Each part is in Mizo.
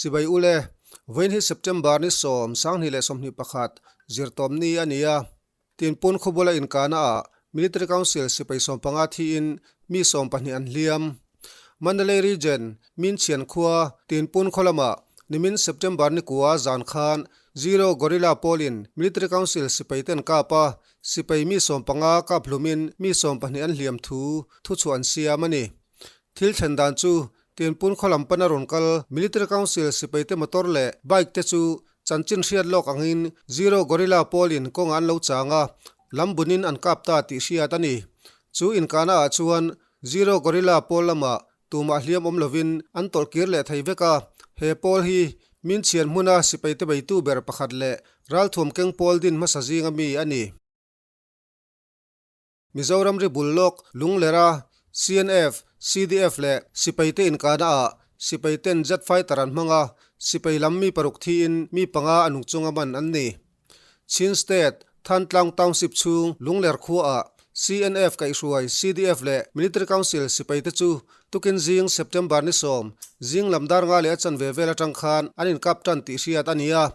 Chibai ule, vawiin hi September ni sawm, 2021, zirtawmni a ni a. Tinpun khawbula inkahna ah Military Council sipai 15 thiin mi 12 an hliam. Mandalay Region, Minchhian khua, Tinpun khaw lamah nimin September ni kua zan khan Zero Gorilla pawlin Military Council sipai ten kap a, sipai mi 15 kap hlumin mi 12 an hliam thu thuchhuah an siam a ni. Thil thlen dan chu Tinpun khaw lam pana rawn kal Military Council sipaite motor leh bike te chu chanchin hriat lawk angin Zero Gorilla pawlin kawngah an lo chang a, lam bunin an kap ta tih hriat a ni. Chu inkahna ah chuan Zero Gorilla pawl lamah tumah hliam awm lovin an tawlh kir leh thei vek a, he pawl hi Minchhian hmuna sipaite beitu ber pakhat leh ralthuam keng pawl din hmasa zinga mi a ni. Mizoram ri bul lawk Lunglera CNF, CDF leh sipaite inkahna ah sipaiten jet fighter an hmang a, sipai lam mi paruk thiin mi panga a nung chunga man an ni. Chin State, Thantlang Township chhung Lungler khua ah CNF kaihhruai CDF leh Military Council sipaite chu tukin zing September ni 10 zing lam dar nga leh a chanve vel atang khan an inkap tan tih hriat a ni a,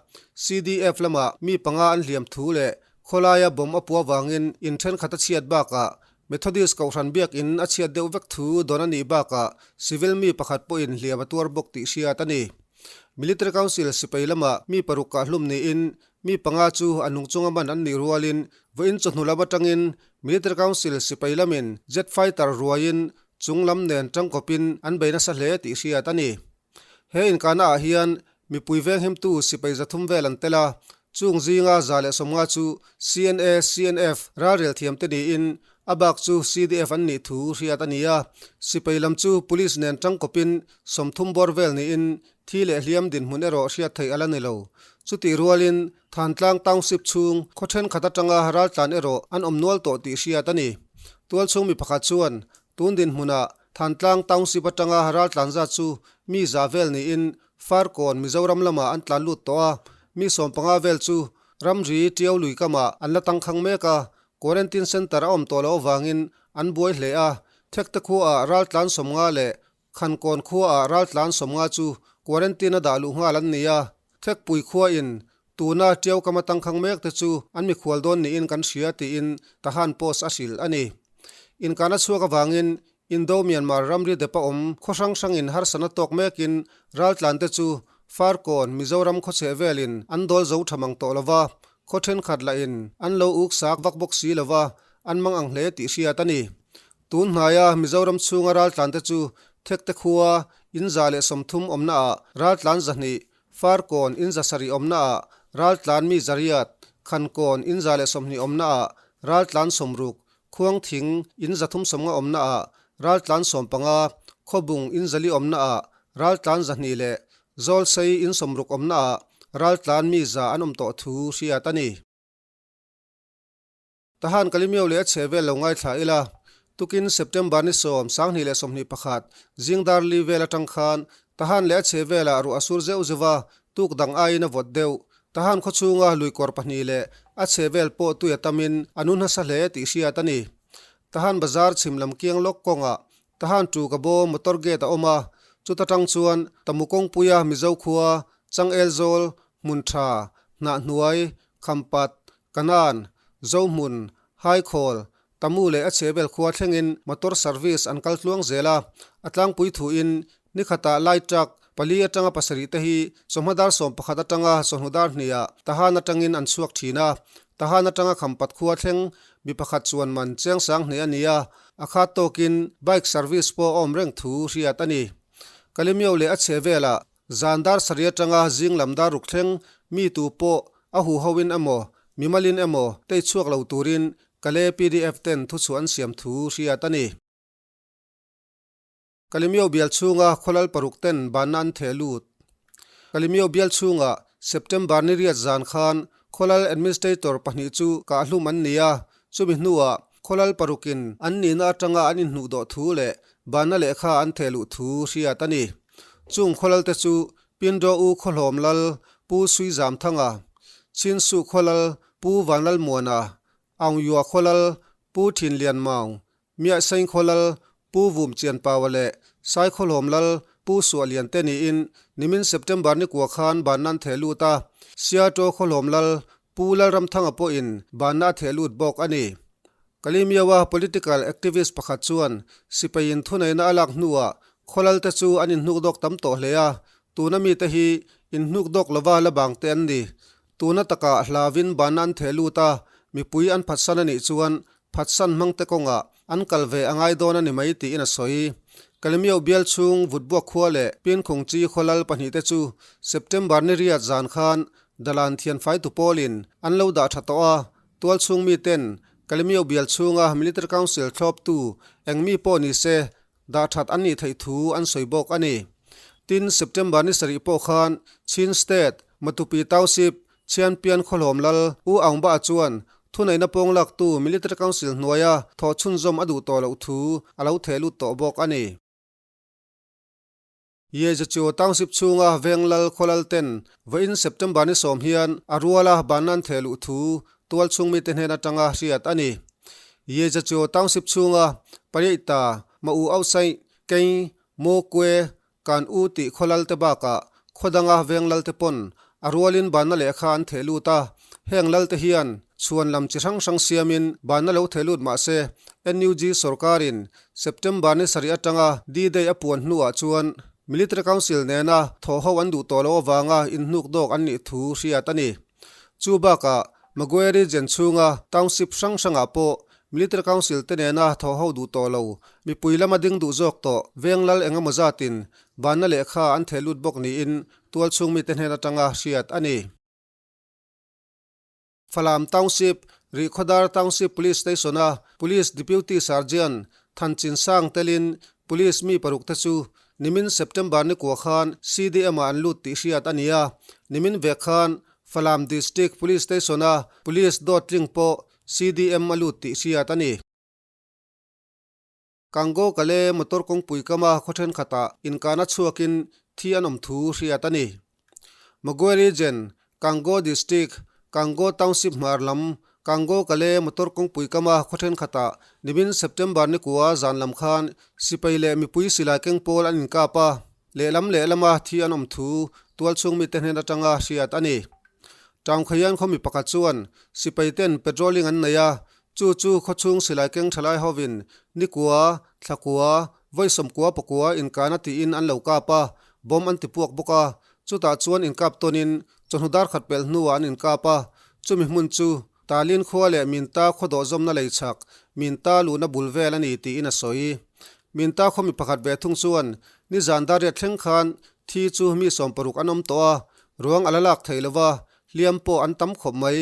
CDF lamah mi panga an hliam thu leh Khawlaia bomb a puah vangin in thenkhat a chhiat bakah Methodist Kohhran biakin a chhiat deuh vek thu dawn a nih bakah civil mi pakhat pawhin hliam a tuar bawk tih hriat a ni. Military Council sipai lamah mi paruk kah hlum niin mi panga chu a nung chunga man an nih rualin vawiin chawhnu lam atangin Military Council sipai lamin jet fighter ruaiin chung lam nen tangkawpin an bei nasa hle tih hriat a ni. He inkahna ah hian mipui venghimtu sipai 300 vel an tel a, chung zinga 150 chu CNA, CNF ralrel thiamte niin a bak chu CDF an nih thu hriat a ni a. Sipai lam chu police nen tangkawpin 30 bawr vel niin thi leh hliam dinhmun erawh hriat theih a la ni lo. Chutih rualin Thantlang Township chhung khaw thenkhat atanga raltlan erawh an awm nual tawh tih hriat a ni. Tualchhung mi pakhat chuan tun dinhmunah Thantlang Township atanga raltlan zat chu mi za vel niin Farkawn, Mizoram lamah an tlan lut tawh a, mi 15 vel chu ramri Tiau lui kamah an la tangkhang mek a, Quarantine Centre a awm tawh loh avangin an buai hle a, Thekte khuaah raltlan 50 leh Khankawn khuaah raltlan 50 chu Quarantine a dah luh nghal an ni a, Thekpui khuain tuna Tiau kama tangkhang mek te chu an mikhual dawn niin kan hria tiin Tahan Post a hrilh a ni. Inkahna chhuak avangin Indo-Myanmar ramri depa awm khaw hrang hrangin harsatna tawk mekin raltlan te chu Farkawn, Mizoram khawchheh velin an dawl zo tha mang tawh lova, khaw thenkhat lahin an lo uk sak vak bawk si lova, an mang ang hle tih hriat a ni. Tun hnaia Mizoram chhunga raltlan te chu Thekte khua, in 130 awmna ah raltlan 200, Farkawn in 700 awmna ah raltlan mi 800, Khankawn in 120 awmna ah raltlan 60, Khuangthing in 350 awmna ah raltlan 15, Khawbung in 400 awmna ah raltlan 200 leh Zawlsei in 60 awmna ah raltlan mi 100 an awm tawh thu hriat a ni. Tahan Kalimio leh a chhe vel lo ngaithla ila, tukin September ni 10, 2021, zingdar li vel atang khan Tahan leh a chhe velah ruah a sur zeuh zeuh a, tuk dang aiin a vawt deuh. Tahan khaw chhunga lui kawr pahnih leh a chhe vel pawh tui a tamin a nu nasa hle tih hriat a ni. Tahan bazar chhim lam kiang lawk kawngah Tahan tu ka bawm motor gate a awm a, chuta tang chuan Tamu kawngpuia Mizo khua, Changel zawl, hmun tha, hnah hnuai, Khampat, Kanan, Zohmun, Haikhawl, Tamu leh a chhehvel khua thlengin motor service an kal tluang zel a, a tlangpui thuin ni khatah light truck pali atanga pasarih te hi chawhma dar 11 atanga chawhnu dar hniah Tahan atangin an chhuak thin a, Tahan atanga Khampat khua thleng mi pakhat chuan man cheng 2000 a ni a, a khat tawkin bike service pawh a awm reng thu hriat a ni. Kalimio leh a chhehvelah Zan dar sarih atanga zing lam dar ruk thleng mi tu pawh a huhoin emaw, mimalin emaw tei chhuak lo turin Kale pdf ten thuchhuah an siam thu hriat a ni. Kalimio bial chhunga khawlal paruk ten banna an theh lut. Kalimio bial chhunga September ni riat zan khan khawlal administrator pahnih chu kahhlum an ni a, chumi hnuah khawlal parukin an nihna atanga an inhnuh dawh thu leh banna lehkha an theh luh thu hriat a ni. Chung khawlal te chu Pindo U Khawhlawm Lal Pu Sui Zam Thanga, Chin Su Khawlal Pu Vanlal Muana, Aung Yua Khawlal Pu Thin Lian Maung, Miah Seng Khawlal Pu Vum Chian Paua leh Sai Khawhlawm Lal Pu Suahlian te niin nimin September ni kua khan banna an theh lut a, Siato khawhlawm lal Pu Lalramthanga pawhin banna a theh lut bawk a ni. Kalimiawa political activist pakhat chuan sipaiin thuneihna a lak hnuah khawlal te chu an inhnukdawk tam tawh hle a, tuna mite hi inhnukdawk lova la bang te an ni. Tuna takah hlavin banna an theh lut a, mipui an phatsan a nih chuan phatsan hmangte kawngah an kal ve a ngai dawn a ni mai tiin a sawi. Kalimiau bial chhung Vutbuak khua leh Pinkhung chi khawlal pahnihte chu September ni riat zan khan Dalan thianfaitu pawlin an lo dah tha tawh a, tualchhung miten Kalimiau bial chhunga Military Council thlawptu eng mi pawh ni se dah that an nih theih thu an sawi bawk a ni. Tin, September ni sarih pawh khan Chin State, Matupi Township, Chhianpian Khawhlawm Lal U Aung Ba chuan thuneihna pawng laktu Military Council hnuaia thawh chhunzawm a duh tawh loh thu a lo theh lut tawh bawk a ni. Yezecho Township chhunga veng lal khawlal ten vawiin September ni sawm hian a ruala banna an theh luh thu tual chhung mite hnen atanga hriat a ni. Yezecho Township chhunga Payeita, Ma U Ausaih, Kei, Mo Kwe, Kan U tih khawlal te bakah khaw danga veng lal te pawn a rualin banna lehkha an theh lut a. Heng lal te hian chhuan lam chi hrang hrang siamin banna lo theh lut mah se NUG sorkarin September ni sarih atanga D-Day a puan hnuah chuan Military Council nena thawhho an duh tawh loh avanga inhnuk dawk an nih thu hriat a ni. Chu bakah Magwe region chhunga township hrang hrangah pawh Military Council te nena thawhho duh tawh lo mipui lama ding duh zawk tawh veng lal engemaw zatin banna lehkha an theh lut bawk niin tualchhung mite hnen atanga hriat a ni. Falam Township, Rihkhawdar Township Police Station-a Police Deputy Sergeant Than Chin Sang telin Police mi paruk te chu nimin September ni kua khan CDM-ah an lut tih hriat a ni a. Nimin vek khan Falam District Police Station-a Police dawt tling pawh CDM a lut tih hriat a ni. Kango Kale motor kawngpui kama khaw thenkhatah inkahna chhuakin thi an awm thu hriat a ni. Magwe Region, Kango District, Kango Township hmar lam, Kango Kale motor kawngpui kama khaw thenkhatah nimin September ni kua zan lam khan sipai leh mipui silai keng pawl an inkap a, lehlam lehlama thi an awm thu tualchhung mite hnen atanga hriat a ni. Townkhaian khaw mi pakhat chuan sipai ten patrolling an nei a, Chu chu khawchhung silai keng thalai hovin nikua, thlakua, vawi sawmkua pakua inkana tiin an lo kap a, bomb an ti puak bawk a. Chutah chuan inkap tawnin chawhnu dar khat pelh hnuah an inkap a. Chumi hmun chu Talin khua leh Minta khaw dawhzawmna lei chhak, Minta luhna bul vel a ni tiin a sawi. Minta khaw mi pakhat ve thung chuan nizan dar riat thleng khan thi chu mi 60 an awm tawh a, ruang a la lak thei lo va, hliam pawh an tam khawp mai.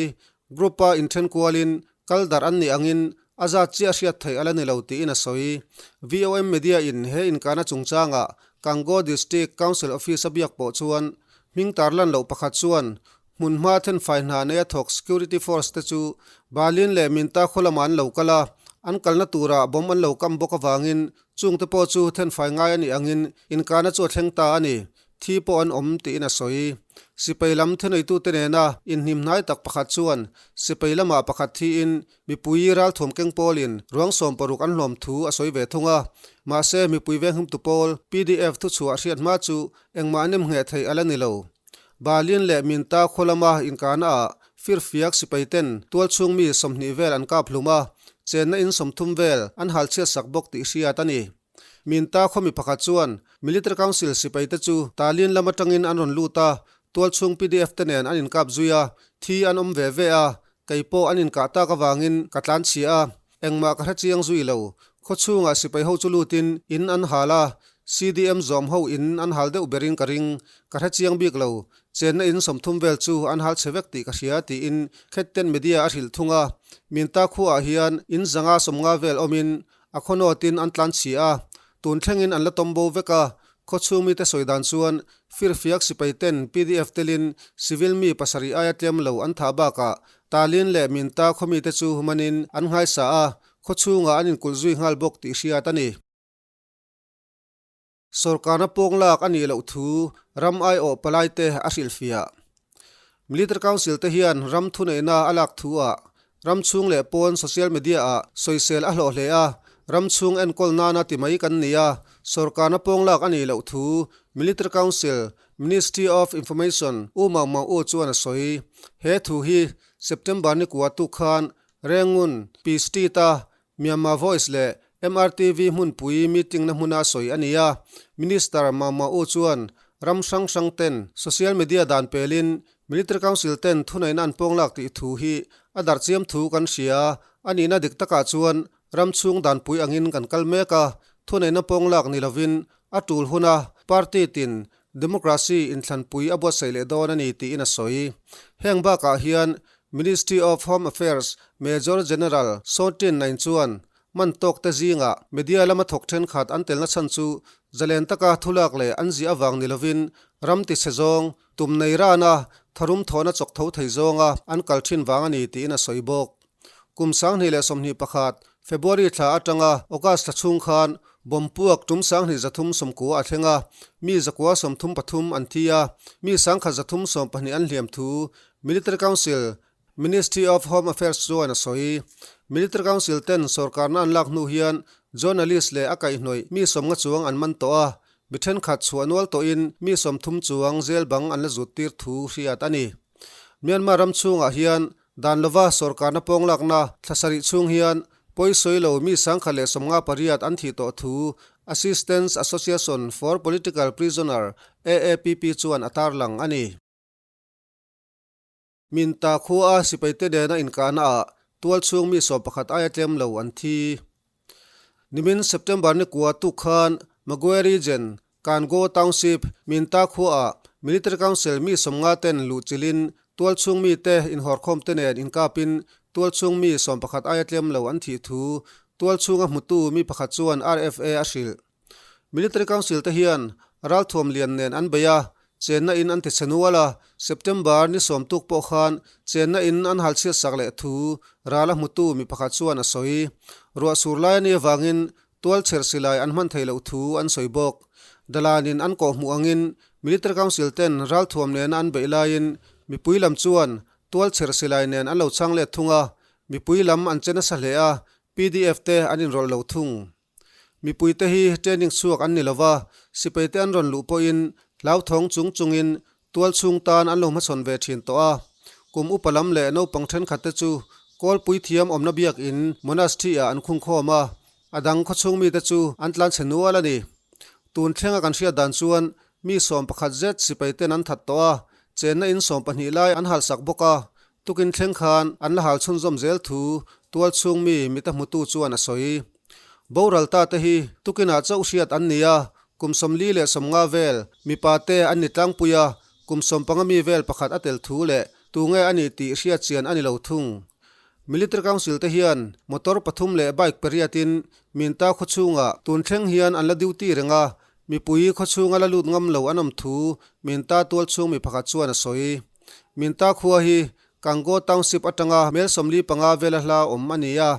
Group-a inthen kualin kal darh an nih angin a zat chiah hriat theih a la ni lo tiin a sawi. VOM Media in he inkahna chungchangah Kango District Council Office a biak pawh chuan hming tarlan loh pakhat chuan hmunhma thenfai hna neia thawk security force te chu Balin leh Minta khaw lamah an lo kal a, an kalna turah bomb an lo kam bawk avangin chungte pawh chu thenfai ngai a nih angin inkahna chu a thleng ta a ni. Thi pawh an awm tiin a sawi. Sipai lam thuneitute nena inhnim hnai tak pakhat chuan sipai lamah pakhat thiin mipui ralthuam keng pawlin ruang 60 an hlawm thu a sawi ve thung a. Mahse, mipui venghimtu pawl pdf thuchhuah hriat hma chu engmah nem ngheh theih a la ni lo. Balin leh Minta khaw lama inkahna ah firfiak sipai ten tualchhung mi 20 vel an kap hlum a, chenna in 30 vel an halchhiat sak bawk tih hriat a ni. Minta khaw mi pakhat chuan Military Council sipai te chu Talin lam atangin an rawn lut a, tualchhung pdf te nen an inkap zui a, thi an awm ve ve a, kei pawh an inkah tak avangin ka tlan chhia a, engmah ka hre chiang zui lo. Khawchhungah sipai ho chu lutin in an hal a, CDM zawm ho in an hal deuh berin ka ring, ka hre chiang bik lo, chenna in 30 vel chu an hal chhe vek tih ka hria tiin Khetten Media a hrilh thung a. Minta khuaah hian in 150 vel awmin A khawnawtin an tlan chhi a, tun thlengin an la tawm bo vek a, khawchhung mite sawi dan chuan firfiak sipai ten pdf telin civil mi pasarih aia tlem lo an thah bakah Talin leh Minta khaw mite chu manin an nghaisa a, khawchhungah an inkulh zui nghal bawk tih hriat a ni. Sorkarna pawng lak a nih loh thu ram aiawh palaite a hrilhfiah. Military Council te hian ram thuneihna a lak thu ah ram chhung leh pawn social media ah sawisel a hlawh hle a, ram chhung enkawl nana ti mai kan ni a, Sorkarna pawnglak a nih loh thu Military Council, Ministry of Information, U Maung Maung Oo chuan a sawi. He thu hi September ni kua tuk khan Rengun, Pi Street-a Myanmar Voice leh MRTV hmunpui meeting-na hmuna sawi a ni a. Minister Maung Maung Oo chuan ram hrang hrang ten social media dan pelin Military Council ten thuneihna an pawnglak tih thu hi a darh chiam thu kan hria a nihna dik takah chuan Ram chhung danpui angin kan kal mek a, thuneihna pawng lak ni lovin a tul huna party tin democracy inthlanpui a buatsaih leh dawn a ni tiin a sawi. Heng bakah hian Ministry of Home Affairs Major General Saw Tin Nain chuan man tawk te zingah media lama thawk thenkhat an telna chhan chu zalen taka thulak leh an ziah avang ni lovin ram tichhe zawng tum nei rana tharum thawhna chawk tho thei zawnga an kal thin vang a ni tiin a sawi bawk. Kum 2021, February thla atanga August thla chhung khan bomb puak tum 2390 a thleng a, mi 133 an thi a, mi 1120 an hliam thu Military Council, Ministry of Home Affairs chuan a sawi. Military Council ten sorkarna an lak hnu hian journalist leh a kaihhnawih mi 50 chuang an man tawh a, mi thenkhat chhuah nual tawhin mi 30 chuang jail bang an la zut tir thu hriat a ni. Myanmar ram chhungah hian Dan lova sorkarna pawnglakna thla sarih chhung hian pawisawi lo mi 1058 an thih tawh thu Assistance Association for Political Prisoner, AAPP, chuan a tarlang a ni. Minta khua a sipaite nena inkahna ah tualchhung mi 11 aia tlem lo an thi. Nimin September ni kua tuk khan Magwe Region, Kango Township, Minta khuaah Military Council mi 50 ten luh chilhin tualchhung mite inhawrkhawm te nen inkapin tualchhung mi 11 aia tlem lo an thih thu tualchhunga hmutu mi pakhat chuan RFA a hrilh. Military Council te hian ralthuam lian nen an bei a, chenna in an ti chhe nual a, September ni 10 tuk pawh khan chenna in an hal chhiat sak leh thu ral a hmutu mi pakhat chuan a sawi. Ruah sur lai a nih avangin Tualchher silai an hman theih loh thu an sawi bawk. Dalanin an kawh hmuh angin Military Council ten ralthuam nena an beih laiin mipui lam chuan tualchher silai nen an lo chhang let thung a, mipui lam an che nasa hle a, pdf te an inrawlh lo thung. Mipui te hi training chhuak an ni lova, sipai te an rawn luh pawhin hlauthawng chung chungin Tualchhung tan an lo hmachhawn ve thin tawh a, kum upa lam leh naupang thenkhat te chu Kawlpui thiam awmna biakin monastery ah an khungkhawm a, a dang khawchhung mite chu an tlanchhe nual a ni. Tun thlenga kan hriat dan chuan mi 11 zet sipai ten an that tawh a, chenna in 12 lai an halsak bawk a, tukin thleng khan an la hal chhunzawm zel thu tualchhung mi mita hmutu chuan a sawi. Boral ta te hi tukinah chauh hriat an ni a, kum 49 vel mipa te an ni tlangpui a, kum 15 mi vel pakhat a tel thu leh tunge a nih tih hriat chian a ni lo thung. Military Council te hian motor pathum leh bike pariatin Minta khawchhungah tun thleng hian an la duty reng a, mipui khawchhunga la lut ngam lo an awm thu Minta tualchhung mi pakhat chuan a sawi. Minta khua hi Kango Township atanga mel 45 vela hla awm a ni a,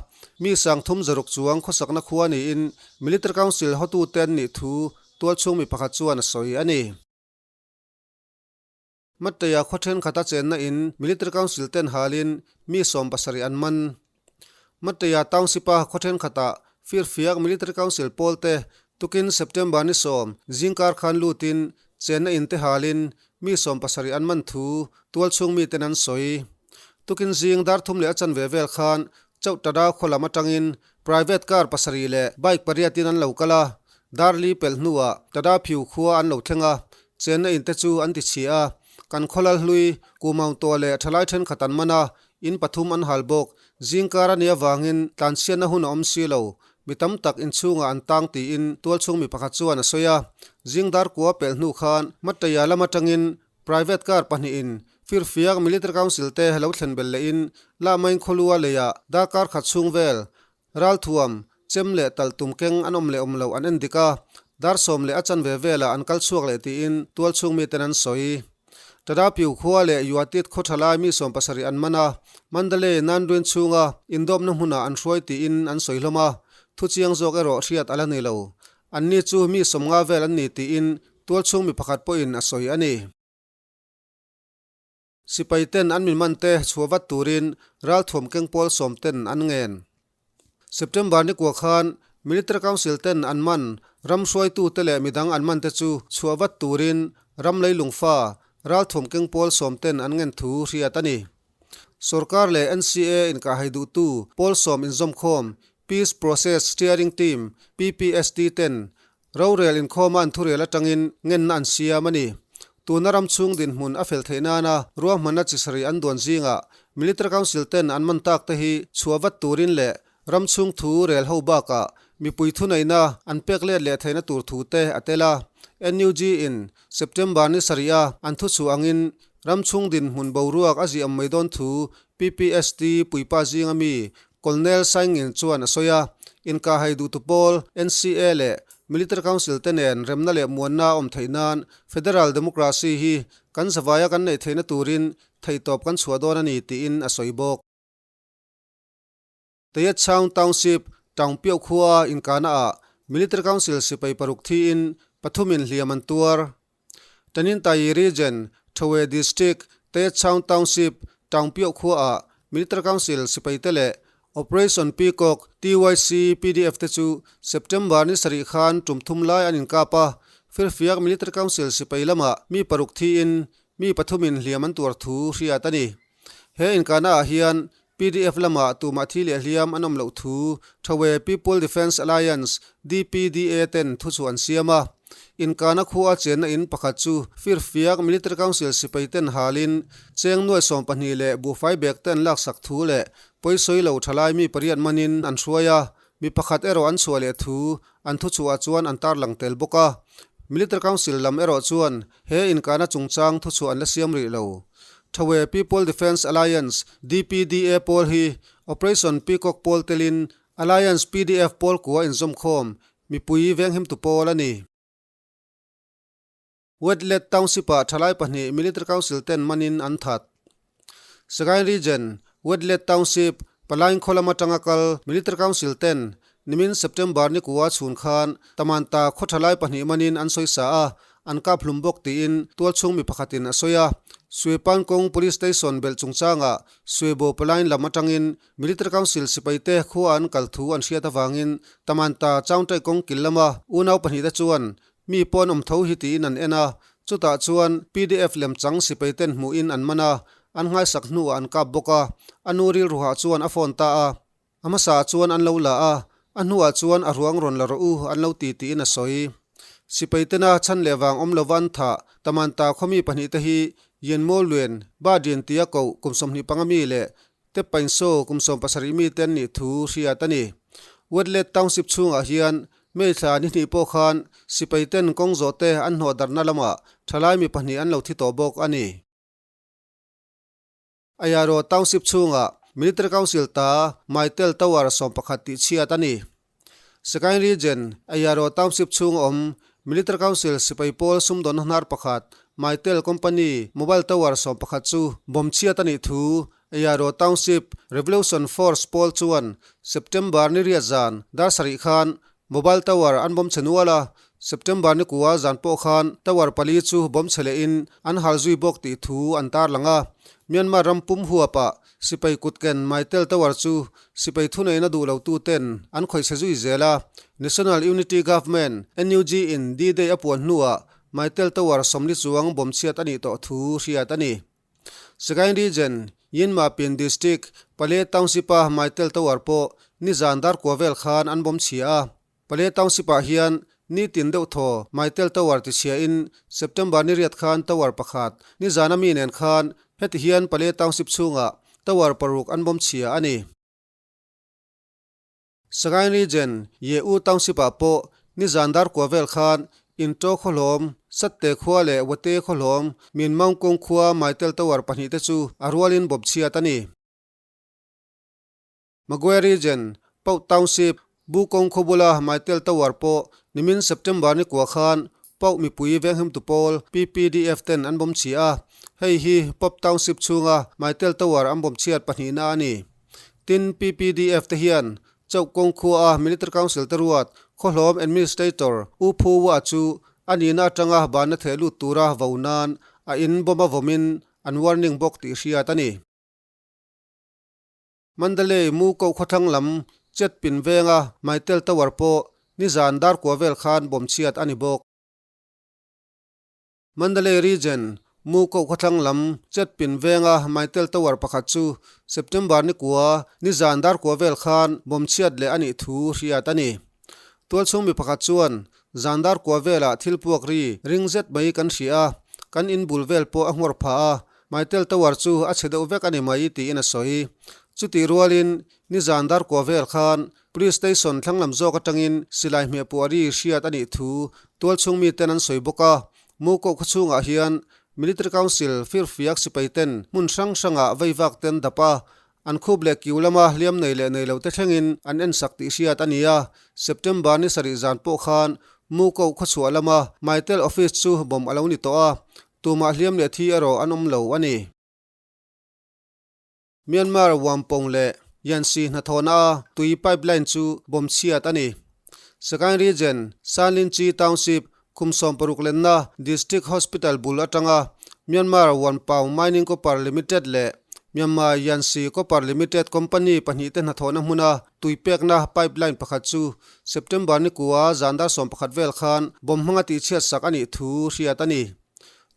mi 3600 chuang khawsakna khua niin Military Council hotute an nih thu tualchhung mi pakhat chuan a sawi a ni. Matteia khaw thenkhat a chenna in Military Council ten halin mi 70 an man. Matteia Township-a khaw thenkhatah firfiak Military Council pawlte tukin September ni 10 zingkar khan lutin chenna in te halin Mi 70 an man thu tualchhung miten an sawi. Tukin zing dar thum leh a chanve vel khan Chauhtada khaw lam atangin private car pasarih leh bike pariatin an lo kal a, dar li pelh hnuah Tada phiu khua an lo thleng a, chenna in te chu an ti chhia a. Kan khawlal hlui Kumau tawh leh thalai thenkhat an man a, in pathum an hal bawk. Zingkar a nih avangin tlanchhiatna hun a awm si lo. Mi tam tak inchhungah an tang tiin tualchhung mi pakhat chuan a sawi a. Zing dar kua pelh hnu khan Matteia lam atangin private car pahnihin Firfiak Military Council te lo thlen belh lehin Lahmain khawlua leiah darkar khat chhung vel ralthuam, chem leh tal tum keng an awm leh awm loh an en dik a, dar sawm leh a chanve velah an kal chhuak leh tiin tualchhung miten an sawi. Tadapiu khua leh Yuatit khaw tha lai mi 70 an man a, Mandalay Nanruin chhunga indawpna hmunah an hruai tiin an sawi hlawm a, thu chiang zawk erawh hriat a la ni lo. Anni chu mi 50 vel an ni tiin tualchhung mi pakhat pawhin a sawi a ni. Sipai ten an min man te chhuah vat turin ralthuam keng pawl 10 ten an ngen. September ni kua khan Military Council ten an man. Ram hruaitute leh midang an mante chu chhuah vat turin ram leilungfa ralthum keng pawl sawmten an ngen thu hriat a ni. Sorkar leh NCA inkahhai duhtu pawl sawm inzawmkhawm Peace Process Steering Team, PPST, ten rorel inkhawma an thurel atangin ngenna an siam a ni. Tuna ram chhung dinhmun a fel theih nana ruahmanna chi sarih an duan zingah Military Council ten an man tak te hi chhuah vat turin leh Ram chhung thu rel ho bakah mipui thuneihna an pek let leh theihna tur thu te a tel a. NUG in September ni sarih a an thu chhuah angin ram chhung dinhmun boruak a ziah mai dawn thu PPST puipa zinga mi Colonel Saingin chuan a sawi a. Inkahhai duhtu pawl NCA leh Military Council te nen remna leh muanna a awm theih nan Federal Democracy hi kan zavaia kan neih theihna turin theihtawp kan chhuah dawn a ni tiin a sawi bawk. Tayatchaung Township, Taungpioh khua inkahna ah Military Council sipai paruk thiin pathumin hliam an tuar. Taninthayi Region, Thowe District, Tayatchaung Township, Taungpioh khua ah Military Council sipai te leh Operation Peacock, TYC, pdf te chu September ni sarih khan tum thum lai an inkap a, Firfiak Military Council sipai lamah mi paruk thiin mi pathumin hliam an tuar thu hriat a ni. He inkahna ah hian Pdf lamah tumah thi leh hliam an awm loh thu Thawe People Defence Alliance, DPDA, ten thu chu an siam a. Inkahna khua chenna in pakhat chu Firfiak Military Council sipai ten halin cheng nuai 12 leh buhfai bag te an laksak thu leh pawisawi lo thalai mi pariat manin an hruai a, mi pakhat erawh an chhuah leh thu an thuchhuah chuan an tarlang tel bawk a. Military Council lam erawh chuan he inkahna chungchang thuchhuah an la siam rih lo. Thawe People Defence Alliance, DPDA, pawl hi Operation Peacock pawl telin Alliance pdf pawl kua inzawmkhawm mipui venghimtu pawl a ni. Wetlet Township-ah thalai pahnih Military Council ten manin an that. Sagaing Region, Wetlet Township, Palaing khaw lam atanga kal Military Council ten nimin September ni kua chhun khan Tamanta khaw thalai pahnih manin an sawi sa a, an kap hlum bawk tiin tualchhung mi pakhatin a sawi a. Suipan kawng Police Station belh chungchangah Suibo Palaing lam atangin Military Council sipaite khua an kal thu an hriat avangin Tamanta Chaungtai kawng kil lama unau pahnihte chuan Mi pawn awm tho hi tiin an en a, chutah chuan pdf lemchang sipai ten hmuhin an man a, an nghaisak hnuah an kap bawk a, a nu rilruhah chuan a phone ta a, a hmasaah chuan an lo la a, a hnuah chuan a ruang rawn la rawh u an lo ti tiin a sawi. Sipai tena chhan leh vang awm lova an thah Tamanta khaw mi pahnihte hi Yenmo Luen, Ba Din tia koh kum 25 mi leh Te Painso kum 17 mite an nih thu hriat a ni. Wetlet Township chhungah hian May thla ni hnih pawh khan sipai ten kawng zawh te an hnawh darhna lamah thalai mi pahnih an lo thi tawh bawk a ni. Ayaro Township chhungah Military Council ta Mytel Tower 11 tih chhiat a ni. Sagaing Region, Ayaro Township chhung awm Military Council sipai pawl sumdawnna hnar pakhat, Mytel Company mobile tower 11 chu bomb chhiat a nih thu Ayaro Township Revolution Force pawl chuan September ni riat zan dar sarih khan mobile tower an bomb chhe nual a, September ni kua zan pawh khan tower pali chu bomb chhe lehin an hal zui bawk tih thu an tarlang a. Myanmar ram pum huapah Sipai kutken Mytel Tower chu sipai thuneihna duh lo tuten an khawih chhe zui zel a, National Unity Government, NUG, in D-Day a puan hnuah Mytel Tower 40 chuang bawm chhiat a nih tawh thu hriat a ni. Sagaing Region, Yinmapin District, Pale Township-a Mytel Tower pawh nizan dar kua vel khan an bawm chhia a. Pale Township-ah hian nitin deuh thaw Mytel Tower tichhiahin September ni riat khan tower pakhat nizana mi nen khan heti hian Pale Township chhungah tower paruk an bawm chhia a ni. Sagaing Region, Ye-U Township-ah pawh nizan dar kua vel khan Into khawhlawm, Satte khua leh Wate khawhlawm, Minmaung kawng khua Mytel Tower pahnih te chu a rualin bawm chhiat a ni. Magwe Region, Pauk Township, Bukong khaw bula Mytel Tower pawh nimin September ni kua khan Pauk mipui venghimtu pawl PPDF ten an bawm chhia a, hei hi Pop Township chhunga Mytel Tower an bawm chhiat pahnihna a ni. Tin, PPDF te hian Chauhkawng khua a Military Council te ruat khawhlawm Administrator U Phu Wa chu a nihna atanga banna theh lut tura vo nan a in bawm a vawmin an warning bawk tih hriat a ni. Mandalay mu koh khawthlang lam chet pin venga Mytel Tower pawh nizan dar kua vel khan bawm chhiat a ni bawk. Mandalay Region, Mu Koh khawthlang lam Chetpin venga Mytel Tower pakhat chu September ni kua nizan dar kua vel khan bawm chhiat leh a nih thu hriat a ni. Tualchhung mi pakhat chuan zan dar kua velah thil puak ri ring zet mai kan hria a, kan in bul vel pawh a nghawr phah a, Mytel Tower chu a chhe deuh vek a ni mai tiin a sawi. Chutih rualin nizan dar kua vel khan Police Station thlang lam zawk atangin silai hmehpuah ri hriat a nih thu tualchhung miten an sawi bawk a. Mukoh khawchhungah hian Military Council firfiak sipai ten hmun hrang hrangah veivak ten dap a, an khup leh kiu lama hliam nei leh nei lo te thlengin an ensak tih hriat a ni a. September ni sarih zan pawh khan Mukoh khawchhuah lama Mytel Office chu bomb a lo ni tawh a, tumah hliam leh thi erawh an awm lo a ni. Myanmar Wampong leh Yansi hnathawhna a tui pipeline chu bomb chhiat a ni. Sagaing Region, Sanlinchi Township, kum 60 lenna District Hospital bul atanga Myanmar Wanpaung Mining Copper Limited leh Myanmar Yansi Copper Limited company pahnihte hnathawhna hmuna tui pekna pipeline pakhat chu September ni kua zan dar 11 vel khan bomb hmanga tihchhiat sak a nih thu hriat a ni.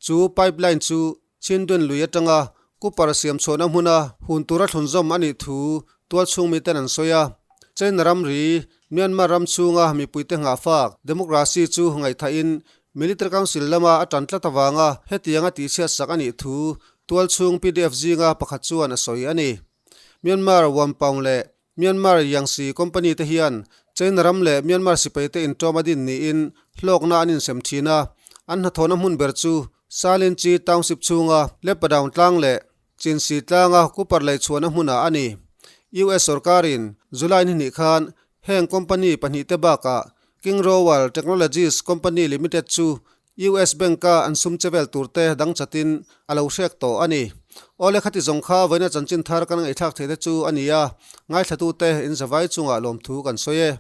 Chu pipeline chu Chindun lui atanga Cooper siam chhuahna hmuna hun tura thlunzawm a nih thu tualchhung miten an sawi a. China ramri, Myanmar ram chhunga mipuite nghahfak democracy chu ngaihthahin Military Council lama a tan tlat avanga hetianga tihchhiat sak a nih thu tualchhung pdf zinga pakhat chuan a sawi a ni. Myanmar Wampaung leh Myanmar Yangtze Company te hian China ram leh Myanmar sipai te intawm a din niin hlawkna an insem thin a, an hnathawhna hmun ber chu Salinchi Township chhunga Lepadaung tlang leh Chinsi tlanga Cooper lei chhuahna hmunah a ni. US sorkarin July ni hnih khan heng company pahnihte bakah King Royal Technologies Company Limited chu US Bank-a an sum che vel turte dang chatin a lo hrek tawh a ni. Awle khati zawng kha vawiina chanchin thar kan ngaihthlak theih te chu a ni a, ngaithlatute in zavai chungah lawmthu kan sawi e.